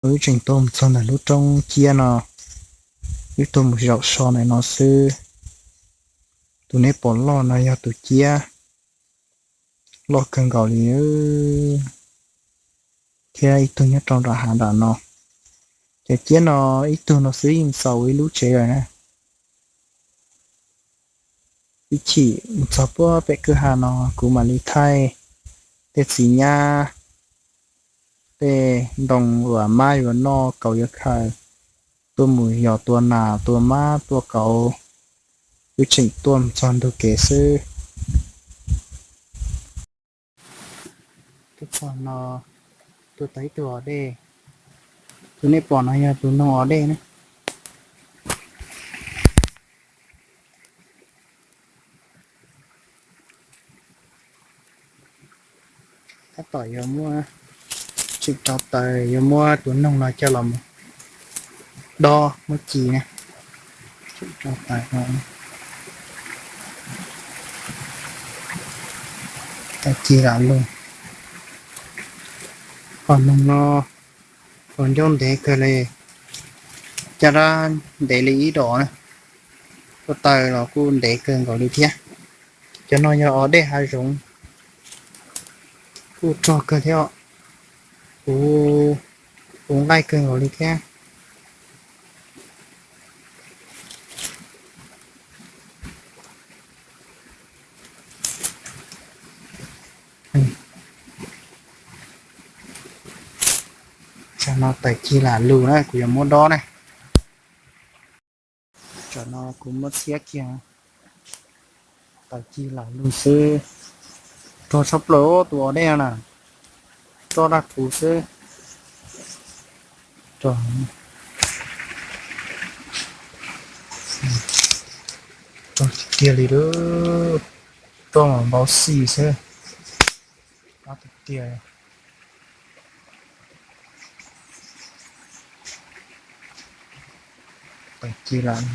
Wb tseem tuaj mus txog ntawm lub roob ciab no, wb tuaj mus zaum so ntawm no xwb. Tus nej pom loj no yog tus ciab loj kawg nkaus li, thiab ib tug nyob rau nram hav nram no. Cov ciab no ib tug no xwb yeej xaus ib lub tsev lawm na. Ib chim mus txog puag pem kwj ha no kuv mam li thaij tej txiv nyab, tej ntoo uas mab yuav noj kauv yuav khaws, tuaj mus yos tua nas tua mab tua kauv, wb tseem tuaj mus txog ntug kev xwb. Tuaj txog no, tuaj tau ib tug os dej. Tus nej pom no yog tus noog os dej na. Tab tom yuav muab, tseem tso taws yuav muab tus noog no coj los mus dob muab ci na. Tseem tso taws, taws ci lam lug. Qhov noog no, qhov ncauj ntev kawg li, caj dab ntev li ib dos na. Ua taws los kuj ntev kawg nkaus li thiab. Cov no yog os dej hav zoov, kuj rog kawg thiab os. Kuv, kuv nqaij kawg nkaus li thiab. Tam no taws ci lam lug na, kuv yuav muab dob na. Tam no kuv muab txhiab kiag, taws ci lam lug xwb. Rog tshaj plaws tus os dej na, roj daj rhuv xwb. Rog tiag tiag li, roj mas npau xim xwb. Tiag tiag. Taws ci lam,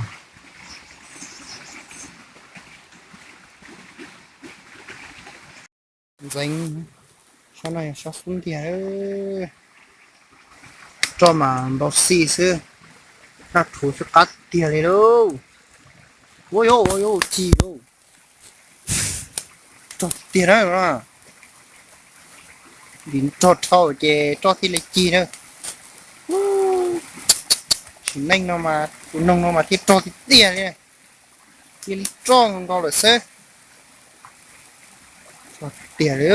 ntxeev, sab no yog sab xub ntiag, roj mas npau xim xwb, daj rhuv xwb, qab tiag li lauj. Ua yuav, ua yuav ci lauj. Rog tiag tiag na, vim rog dhau ces roj thiaj li ci na. Sim neej no mas tus noog no mas thiaj rog tiag tiag li, cia li roj nkaus lawm xwb. Rog tiag li.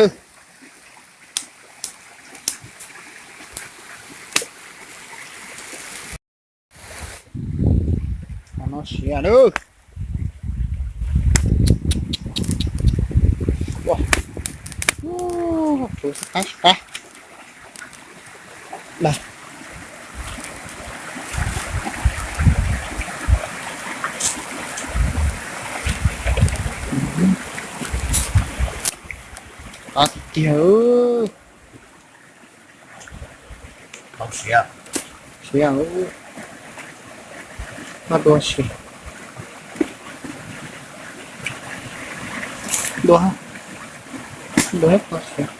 Qhov no siav lawm. Qab, qab. Qab tiag tiag. Siav, siav, noj dua si. Dua, dua siav.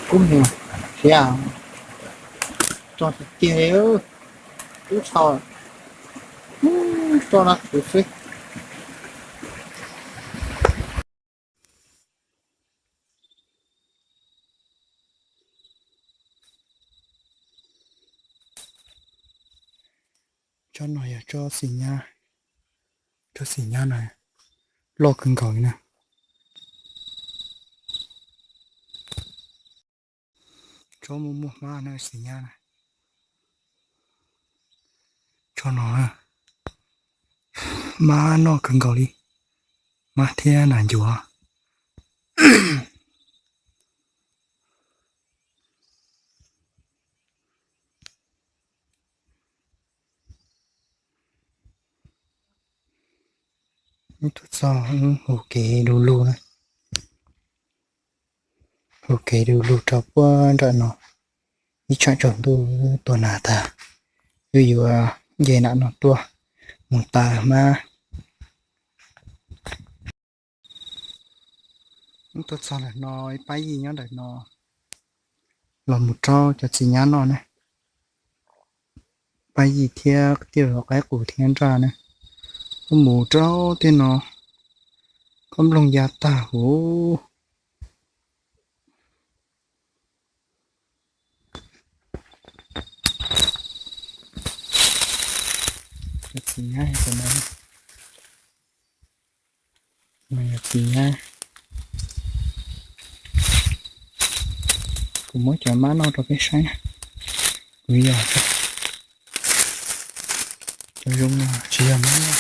Kub ni, siav, rog tiag tiag li, kub tshaj, roj daj rhuv xwb. Tsob no yog tsob xim nyab, tsob xim nyab no loj kawg nkaus li na. Tsob muaj muaj hmab no xim nyab na. Tsob no hmab noj kawg nkaus li, hmab thiab nas ncuav. Tuaj txog hu kev du lug na, hu kev du lug rau puag nram no, ib tsam tsaus ntuj tua nas tag, wb yuav nce nram no tuaj mus taws hmab. Tuaj txog ntawm no ib pab yij nyob ntawm no, Los mus rau cov txiv nyab noj ne. Pab Yim thiab tij laug qaib qus thiab nraj ne. Los mus rau tej no, khaub nplooj ya tag huv. Cov txiv nyab, cov no, no yog txiv nyab. Kuv muab cov mab noj rau peb saib na. Kuv yog cov zoo no tsis yog mab noj,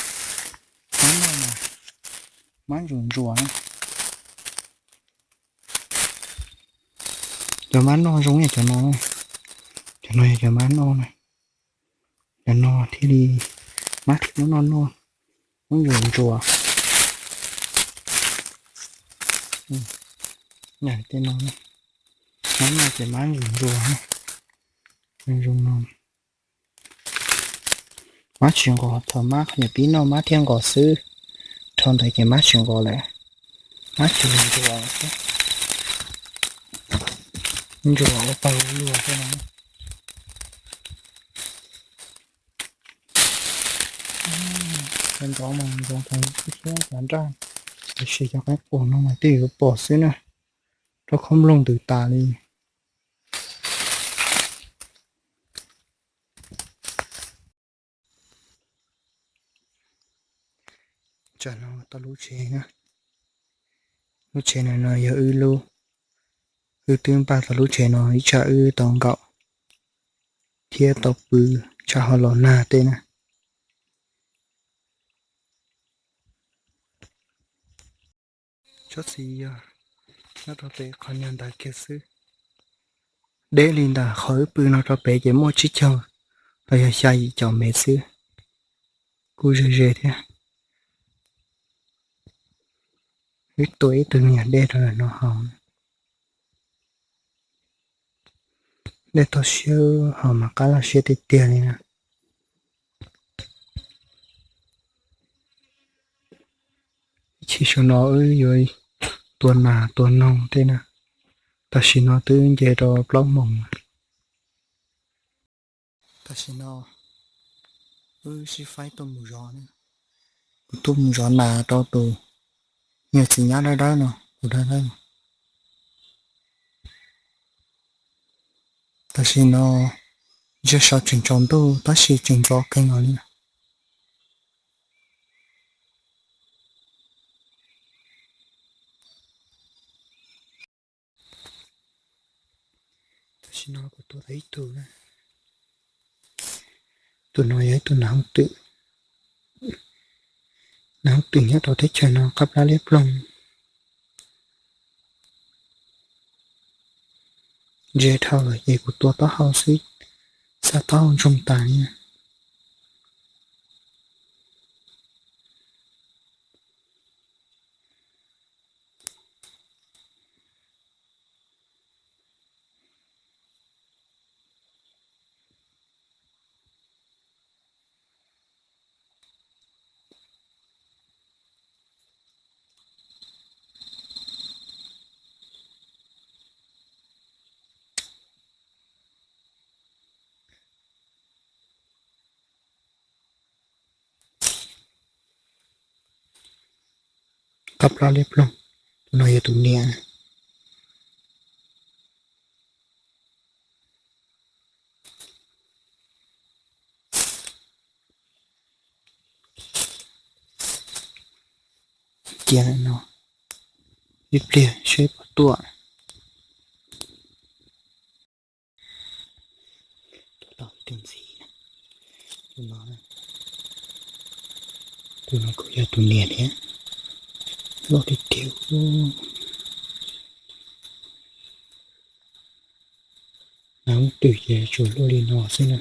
mab noj mas mab ntsuas ntsuas na. Cov mab noj zoo yog cov no, cov no yog cov mab noj na. Cov no thiaj li, mab thiaj muab noj noj, muab ntsuas ntsuas. Tej no, mab noj ces mab ntsuas ntsuas, zoo no. Mab tsis nqos, thaum mab qhov nyuam pib noj mab thiaj nqos xwb, dhau ntawd ces mab tsis nqos lawm. Mab tsis ntsuas, ntsuas ua pawg ua luag xwb no. Cov ntxov mas ntxov tag thiab cov nraj, tiam sis cov qaib qus no mas twb yuav pom xwb na, rau khaub nplooj ntws tas li. Tsam no tau lub tsev na, lub tsev no no yog wb lub, wb twb npaj tau lub tsev no ib tsam wb tau nkaum thiab tau pw, tsam ho los nag tej na. Tsob txiv yog nyob rau pem qhov nyuag ntawd kiag xwb. Deb li ntawm qhov wb pw no rau pem ces muaj tsib caug los yog xya yim caum mev xwb, kuj ze ze thiab. Wb tua ib tug me nyuam dej rau ntawm no haus. Dej toj siab haus mas qab loj siab tiag tiag li na. Ib chim saum no wb yuav tua nas tua noog tej na. Tam sim no twb nce rau plaub moos. Tam sim no wb sib faib tuaj mus zov, kuv tuaj mus zov nas rau tus me txiv nyab dawb dawb no, tus dawb dawb no. Tam sim no ntsiav saud tseem tsaus ntuj tab sis tseem ntxov kawg nkaus li. Tam sim no kuv tua tau ib tug na. Tus no yog ib tug nas hooj twm. Nas hooj twm nyob rau teb chaws no qab plab liab ploog. Ntse dhau lawm ces kuv tua taub hau xwb, xa taub hau ntsoog tas li. Qab plab liab ploog, tus no yog tus niam. Cia no ib pliag seb puas tuaj. Tus no, tus no kuj yog tus niam thiab, loj tiag tiag. Nas hooj twm ces tsuas luaj li no xwb na.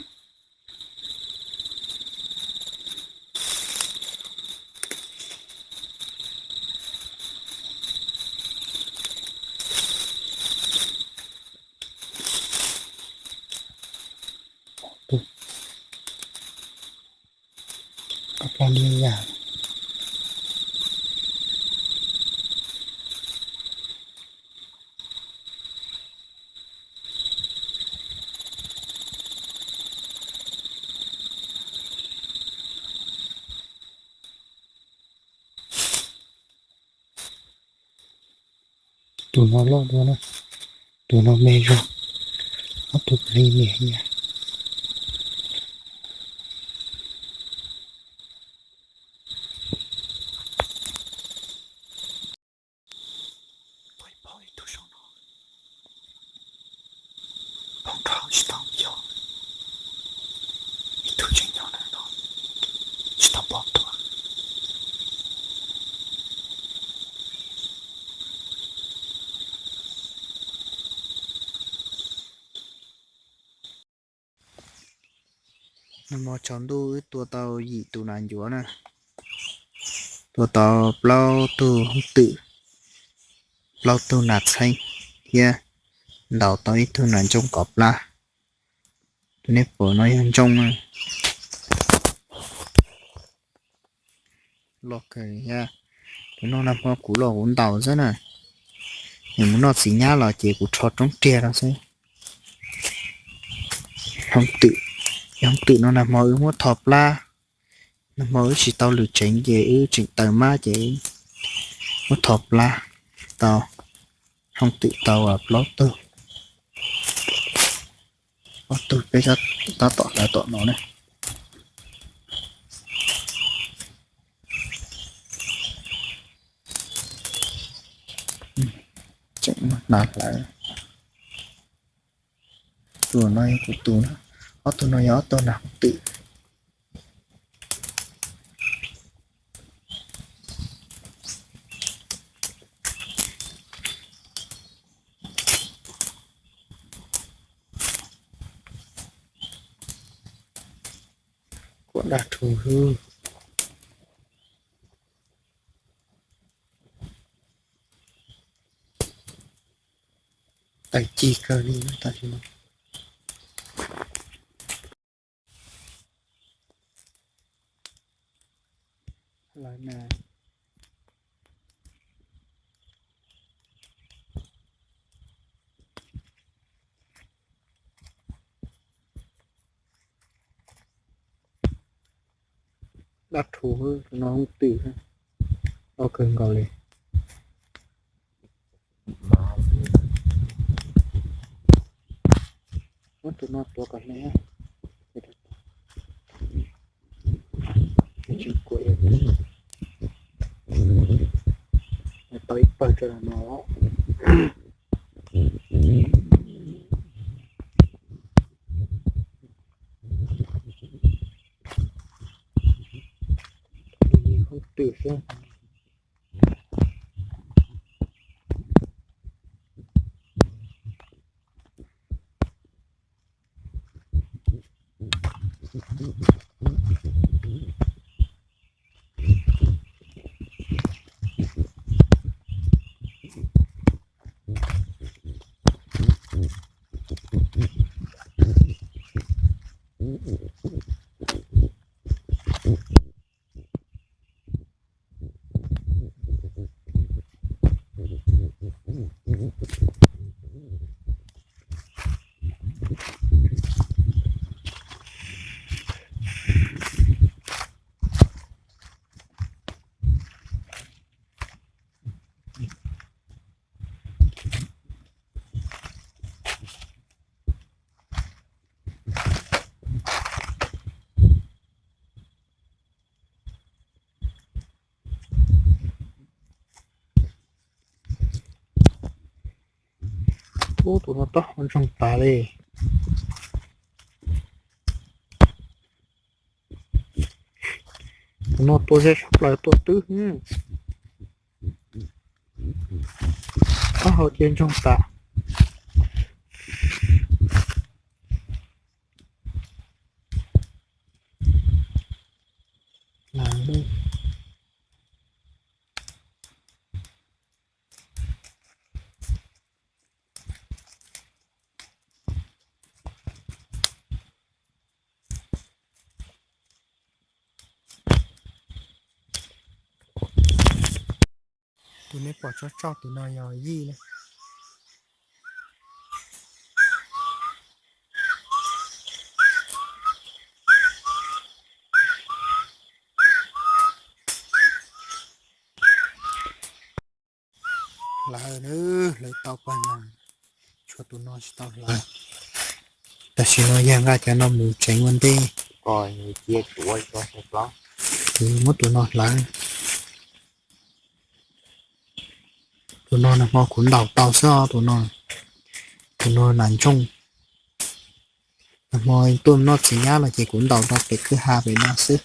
Qab plab liab yam. Tus no loj dua na, tus no me zog, ob tug li niam yas. Nag hmo tsaus ntuj wb tua tau yim tus nas ncuav na, tua tau plaub tug hoob twm, plaub tug nas txheeb thiab ntaus tau ib tug nas ntsooj kov plab. Tus nej pom no yog ntsooj na. Los kawg thiab. Tus no nag hmo kuv los kuv ntaus xwb na. Nws mus noj txiv nyab los ces kuv rho roob riag no xwb. Hoob twm, hoob twm no nag hmo wb muab tho plab. Nag hmo wb tsis tau lwm tsev ces wb tseem taws mab ces muab tho plab tau. Hoob twm tau plaub tug, ob tug peb tab tom hlawv tom no ne. Tseem hnav hlawv. Tus no yog kuv tus na, ob tug no yog ob tug nas hoob twm. Kuam daj rhuv hwb. Tawm ci kawg li tam sim no. Lawv na. Daj rhuv, tus no hoob twm, loj kawg nkaus li. Muab tus no tuav kom hle. Tseem kuam, tau ib pawg rau no. Hoob twm xwb. Ub, tus no taub hau ntsoog tas li. Tus no tua ze sab plaws tua twb. Taub hau ces ntsoog tas. Tus nej pom tsoj tsoj tus no yog yij na. Lawv, lawv Tau pawg no, tshuav tus no tsis tau hlawv. Tam sim no yog nqa cov no mus tsev ua ntej. Kuv muab tus no hlawv. Tus no nag hmo kuv ntaus tau xwb os, tus no, tus no nas ntsooj. Nag hmo tuaj noj txiv nyab no ces kuv ntaus rau pem kwj ha pem no xwb.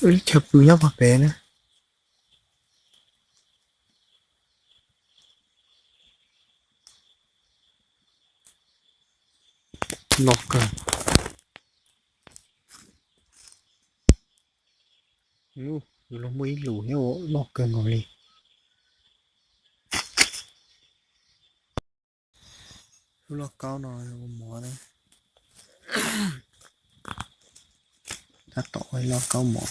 Ib chaw pw nyob pog pem na. Loj kawg. Yuav luag muaj ib lus thiab, loj kawg nkaus li. Lub lauj kaub no ua mov na. Tab tom ua lauj kaub mov.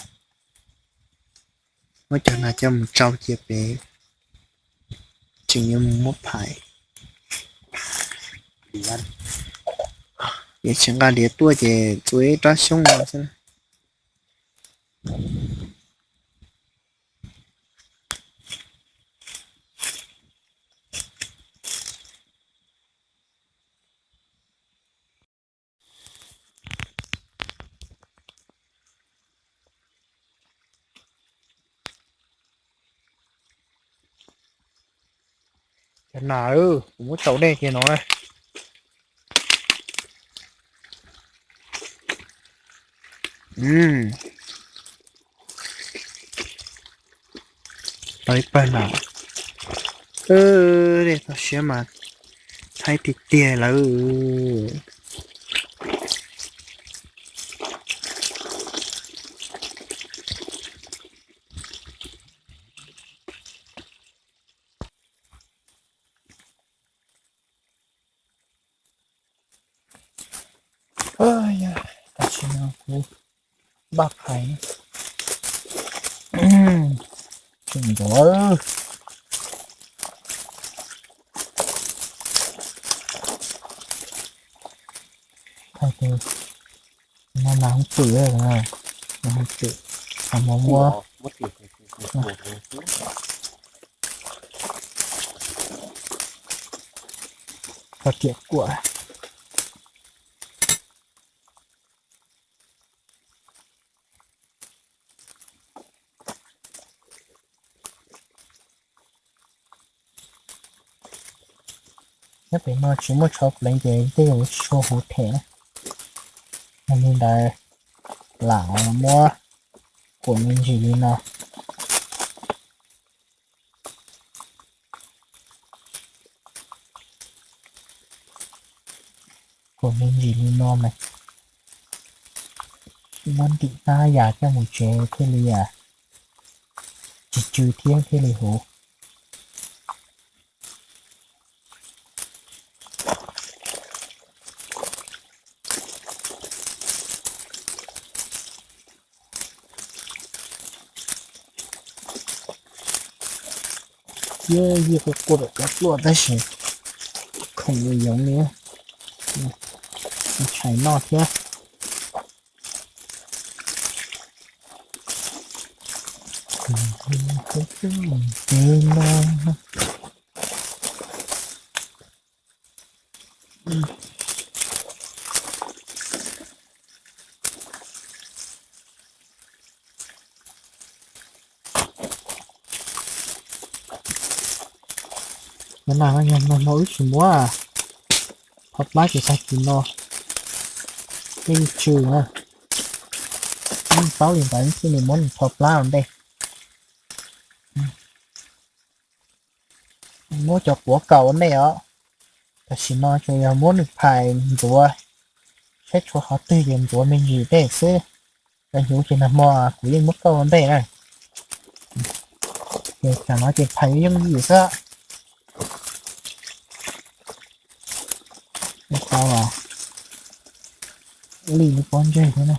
Muab cov nas coj mus tsau cia pem, tseem yuav mus muab phais. Ces tsis nqa diav tuaj ces txua ib rab xyoob no xwb. Cov nas, kuv muab tsau dej kiag no na. Tau ib pawg nas. Dej toj siab mas thaib tiag tiag lawm. Tam sim no kuv npaj phais tseem ntuav. Phais tus no nas hoob pwm, nas hoob pwm, mas muab kho riam kuam. Nyob pem no tsis muaj tsho pleev ces tej zaum tsis tshua huv them na. Yog li ntawd lam muab kuam me ntsis li no. Kuam me ntsis li no mas muab ntim hnab yas coj mus tsev thiaj li tsis tsw thiab thiaj li huv. Thiab yij quaj quaj cov pluaj tab sis khoom yoov li, tshais noj thiab. Cov nas no yog nag hmo wb tsis muab, tho plab ces tag kis no yeej tsw na. Yeej paub li ntawd thiaj li muab nws tho plab ua ntej. Muab cov quav kaus ua ntej os. Tam sim no tsuas yog muab nws phais ntxuav, saib tshuav qhov twg ces ntxuav me ntsis tej xwb. Cov hnyuv ces nag hmo kuv yeej muab kauj ua ntej na. Ces tam no ces phais yooj yim xwb. Tau li lub pob ntseg thiab na.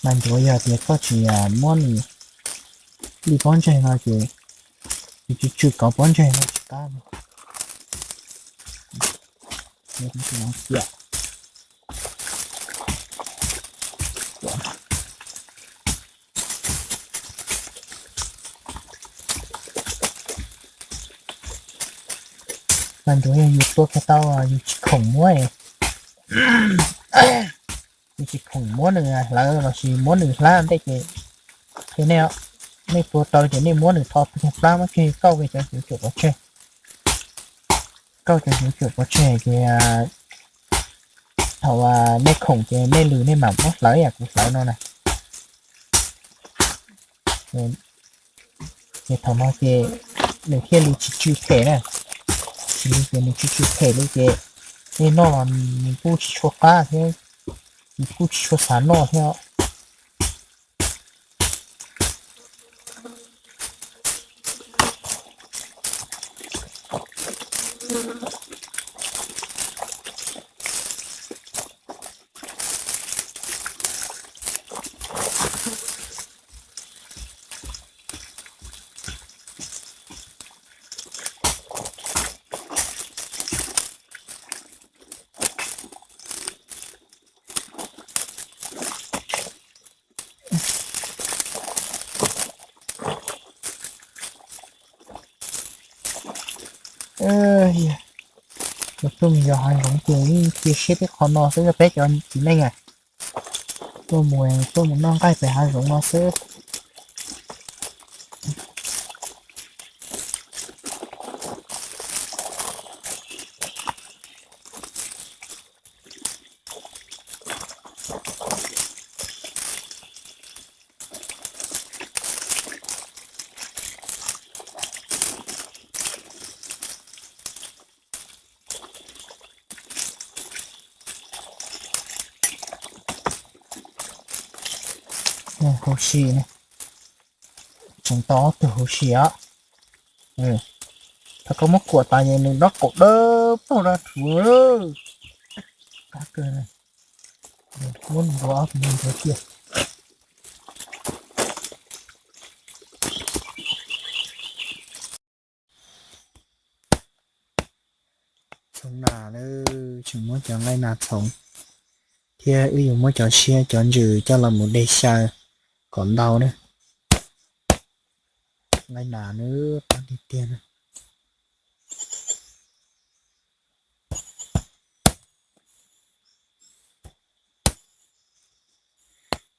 Mas ntxuav yog tias koj tsis muab nws li pob ntseg no ces nws tsw tsw kauv pob ntseg no tsis qab. Cia, cia, cia, Ntsuav yog yus tua kiag tau, yus tsis khoom muab, yus tsis khoom muab nws hlawv lossis muab nws hlab ntej ces, qhia nej, nej tua tau ces nej muab nws tho kiag plab muab tseg, kauj cov cuv cuam pov tseg, kauj cov cuv cuam pov tseg ces thaum nej khoom ces nej lwm nej mam muab hlawv yam kuv hlawv no na. Ces thaum no ces nws thiaj li tsis tsw phem na. Tsis li ces nws tsis tsw phem li ces nej noj los nws kuj tsis tshua qab thiab, nws kuj tsis tshua xav noj thiab. Yog tuaj mus yos hav zoov ces yeej cia siab peb qhov no xwb, peb cov txiv neej a, tuaj mus, tuaj mus noj nqaij pem hav zoov no xwb. Huv si, tseem tau ob tug huv si os. Thaum koj muab kuam tas ces nws dob qaum dawb paug dab rhuv. Qab kawg, muab nws ntxuav ob tug no ntxuav kiag. Txhoov nas na, tseem muab cov nqaij nas txhoov, thiab wb yuav muab cov siab cov ntsws coj los mus de xyaw kom ntau na. Nqaij nas na, qab tiag tiag na.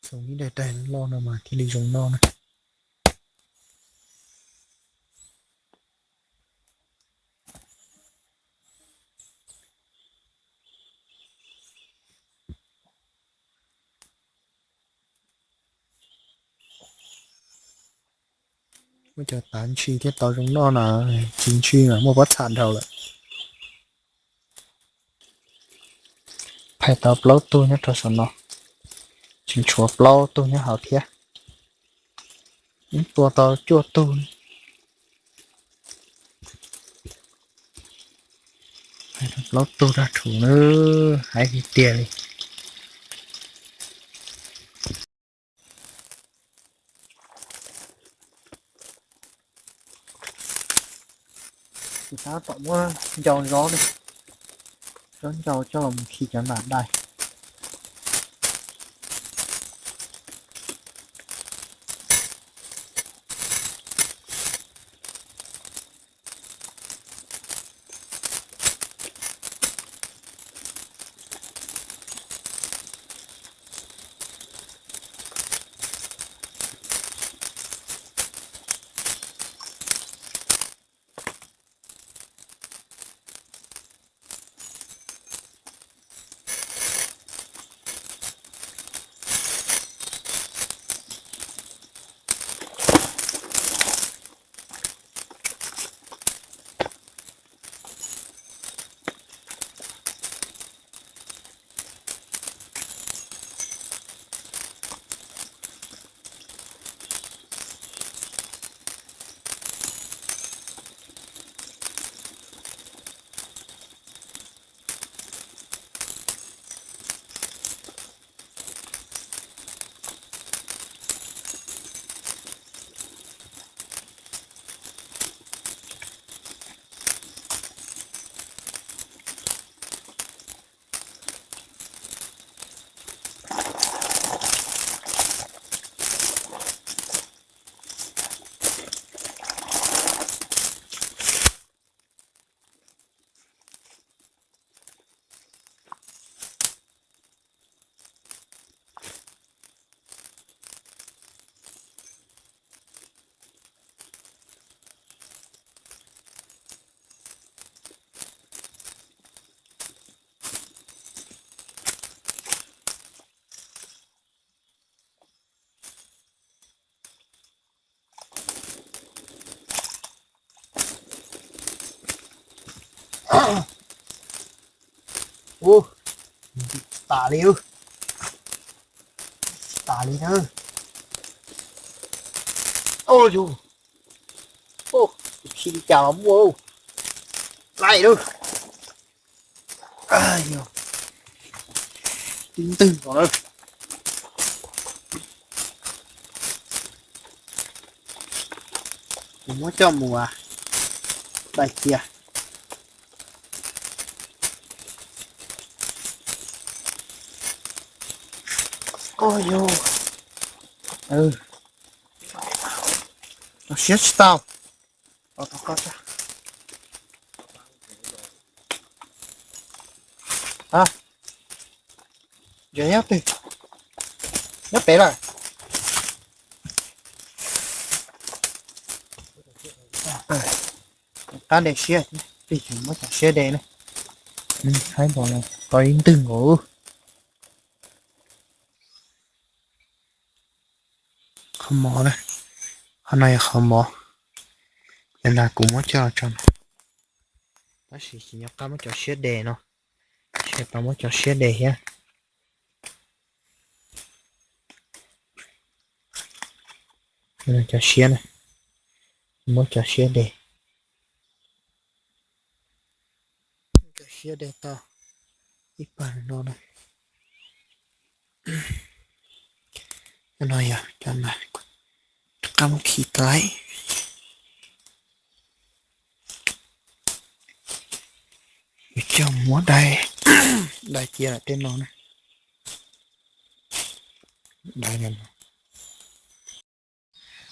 Txhoov ib daim daim loj no mas thiaj li zoo noj na. Muab cov tav ntshis thiab tau zoo noj na, tsis ntshis mas muaj pob txha dhau lawm. Phais tau plaub tug nyob rau saum no, tseem tshuav plaub tug nyob hauv thiab. Ib tua tau cuaj tug, plaub tug dab rhuv na, hais tiag tiag li. Tab tom muab ncau zob, zob ncau coj los khi cov nas dai. Ua, tas li, tas li na. Ua yog, khi li cas los muaj, laij lawm. Tib ntwg no na. Kuv muab coj mus daig cia. Ua yog, siab tsis tau. Nyob pem lawm. Qab de siab, muab cov siab de na. Haib npaum no tau ib ntwg nkaus. Qhov mov na, qhov no yog qhov mov. Cov no kuv muab coj tso no, tab sis tsis nco qab muab cov siab de no, tsis tau muab cov siab de thiab. Cov siab na, muab cov siab de. Cov siab de tau ib pawg no na. Cov no yog cov na, rov qab muab khi tau. Yuav coj muab daig, daig cia lawm tej no na. Daig no,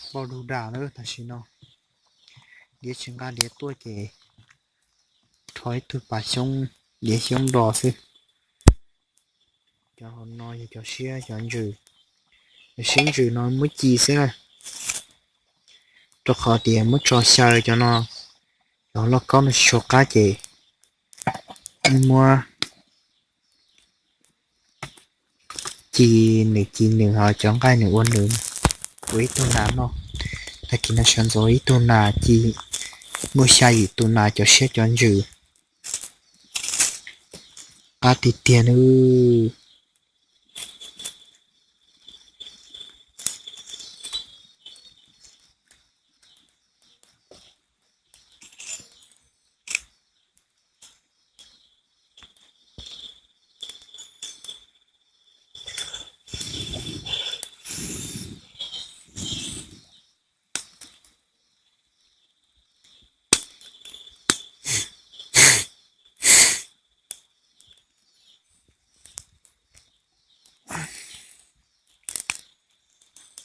npau dug dag lawm tam sim no. Diav tsis nqa diav tuaj ces rho ib tug pas xyoob, diav xyoob do xwb. Cov hauv no yog cov siab cov ntsws, cov siab ntsws no muab ci xwb na, rau qhov tias muab tso xyaw cov no, cov lauj kaub no tsis tshua qab ces muab ci nws ci nws, ho cov nqaij nws ua nws. Ua ib tug nas noj, tag kis no sawv ntxov ib tug nas ci muaj xya yim tus nas cov siab cov ntsws. Qab tiag tiag nawb.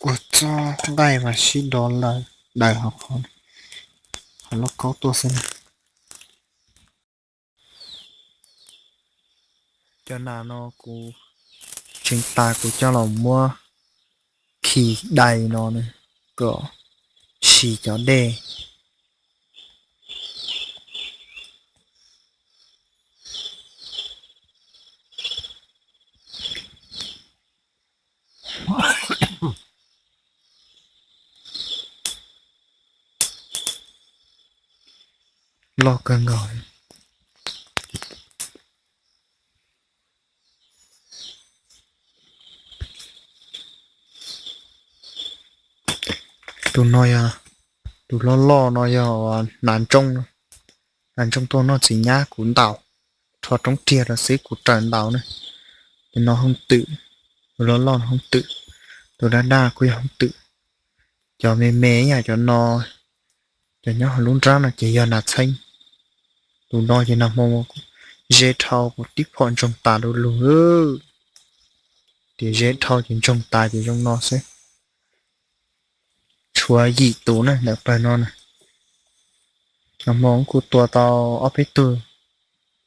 Kua txob nqaij mas sib do lawm daws hauv qhov, qhov lauj kaub tuaj xwb na. Cov nas no kuv tseev tas kuv coj los muab khi dai no na, kom si cov dej. Loj kawg nkaus. Tus no yog, tus loj loj no yog nas ntsooj, nas ntsooj tuaj noj txiv nyab kuv ntaus, rho roob riag rau xwb kuv raws ntaus na. Tus no hooj twm, tus loj loj no hooj twm, tus daj daj kuj yog hooj twm. Cov me me ib yam cov no, cov nyob hauv lub nrab no ces yog nas txheeb. Tus no ces nag hmo ze dhau kuv tib phom ntsoog tas du lug. Tias ze dhau ces ntsoog tas ces zoo no xwb. Tshuav yim tus na ntawm pawg no na. Nag hmo kuj tua tau ob peb tug,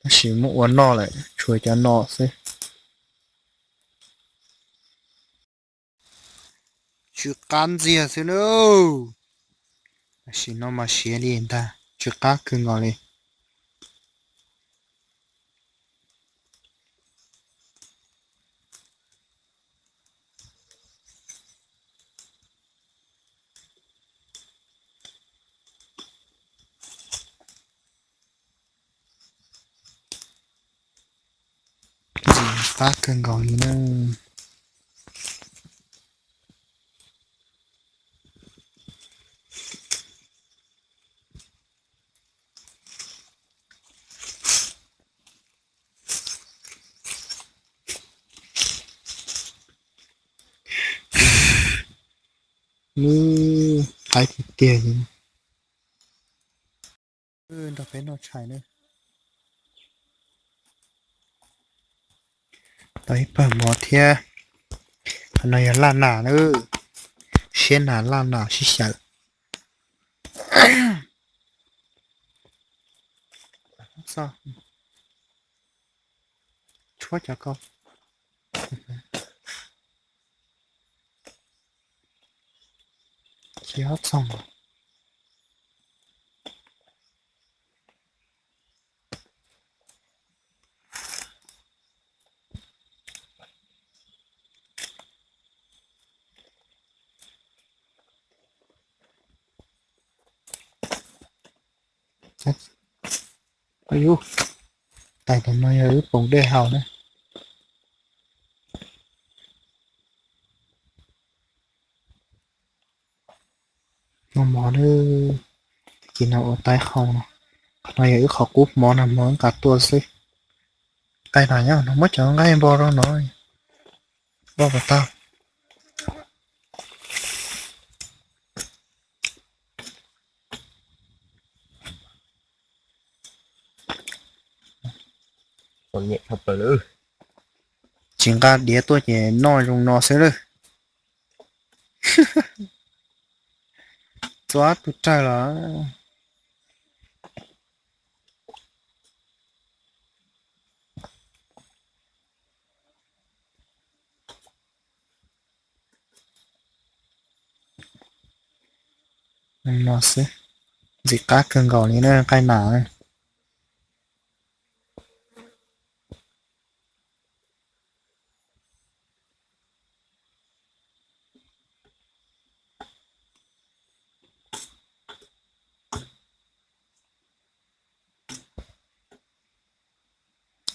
tab sis muab ua noj lawm, tshuav cov no xwb. Tsw qab ntxiag xwb na. Tam sim no mas siav li ntag, tsw qab kawg nkaus li. Qab kawg nkaus li na. Nws qab tiag tiag li. Nrog peb noj tshais na. Tau ib pawg mov thiab. Qhov no yog laj nas na. Siab nas laj nas sib xyaw. Tshuab cov kau. Tsis ob txoog. Tais no yog wb poom dej haus na. Noj mov na, ces no ua taib qhau no. Qhov no yog ib qho qub mov nag hmo nqa tuaj xwb. Nqaij no nyob no muab cov nqaij npo rau no, npo puas tau. Tsis nqa diav tuaj ces noj zoo no xwb lawm. Txua tub rawg los. No xwb, ntxim qab kawg nkaus li na nqaij nas.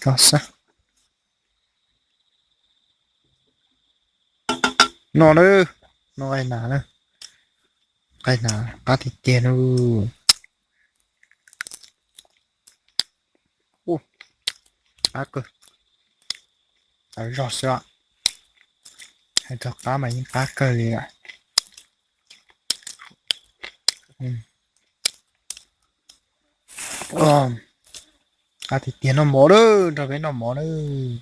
Koj xab. No na, no nqaij nas na, nqaij nas qab tiag tiag na. Qab kawg, tas zog xwb, hais txog qab mas yeej qab kawg li lawm. Qab tiag tiag, noj mov lawm, nrog peb noj mov lawm.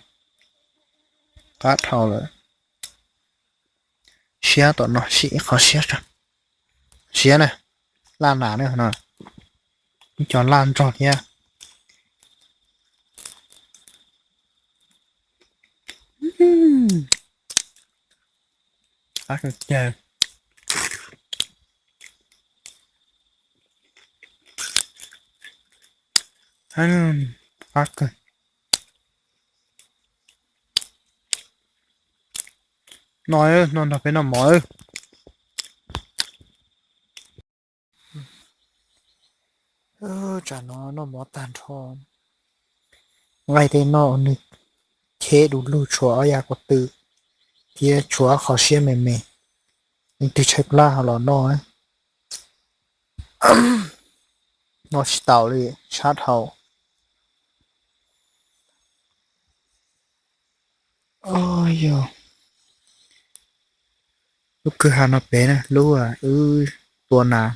Qab dhau lawm. Siab tom no sim ib qho siab tso. Siab na, laj nas na no, ib co laj nrog thiab. Qab kawg tiag. Qab kawg. No, no nrog peb noj mov. Tsam no noj mov tag nrho, nqaij tej noj nws cheb du lug, tshuav ob yav ko tw thiab tshuav qhov siab me me. Leej twg tshaib plab ho los noj, noj tsis taus li, sab dhau. Yog lub kwj ha no pem na, lub wb tua nas,